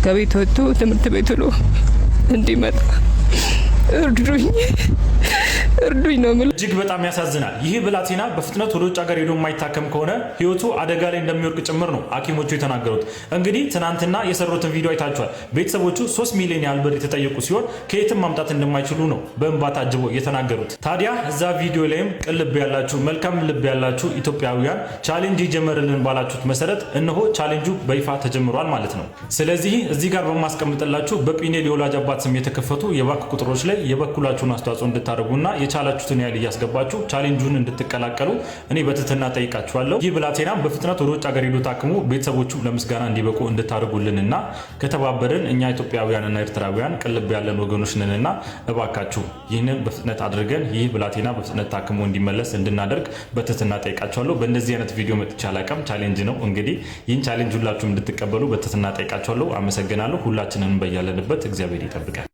ከቤት ወጥቶ ትምህርት ቤት ውሎ እንዲመጣ እርዱኝ፣ እርዱኝ ነው የምለው። እጅግ በጣም ያሳዝናል። ይህ ብላቴና በፍጥነት ወደ ውጭ ሀገር ሄዶ የማይታከም ከሆነ ህይወቱ አደጋ ላይ እንደሚወድቅ ጭምር ነው ሐኪሞቹ የተናገሩት። እንግዲህ ትናንትና የሰሩትን ቪዲዮ አይታችኋል። ቤተሰቦቹ 3 ሚሊዮን ያህል ብር የተጠየቁ ሲሆን ከየትም ማምጣት እንደማይችሉ ነው በእንባ ታጅቦ የተናገሩት። ታዲያ እዛ ቪዲዮ ላይም ቅን ልብ ያላችሁ፣ መልካም ልብ ያላችሁ ኢትዮጵያውያን challenge ይጀመርልን ባላችሁት መሰረት እነሆ ቻሌንጁ በይፋ ተጀምሯል ማለት ነው። ስለዚህ እዚህ ጋር በማስቀምጥላችሁ በጲኔል የወላጅ አባት ስም የተከፈቱ የባንክ ቁጥሮች ላይ የበኩላችሁን አስተዋጽኦ እንድታደርጉና የቻላችሁትን ያህል እያስገባችሁ challenge ኡን እንድትቀላቀሉ እኔ በትህትና ጠይቃችኋለሁ። ይህ ብላቴናም በፍጥነት ወደ ውጭ ሀገር ሄዶ ታክሞ ቤተሰቦቹ ለምስጋና እንዲበቁ እንድታደርጉልንና ከተባበርን እኛ ኢትዮጵያውያንና ኤርትራውያን ቅን ልብ ያለን ወገኖች ነንና እባካችሁ ይህንን በፍጥነት አድርገን ይህ ብላቴና በፍጥነት ታክሞ እንዲመለስ እንድናደርግ በትህትና ጠይቃችኋለሁ። በእንደዚህ አይነት ቪዲዮ መጥቼ አላውቅም። Challenge ነው እንግዲህ። ይህን challenge ሁላችሁም እንድትቀበሉ በትህትና ጠይቃችኋለሁ። አመሰግናለሁ። ሁላችንንም በያለንበት እግዚአብሔር ይጠብቃል።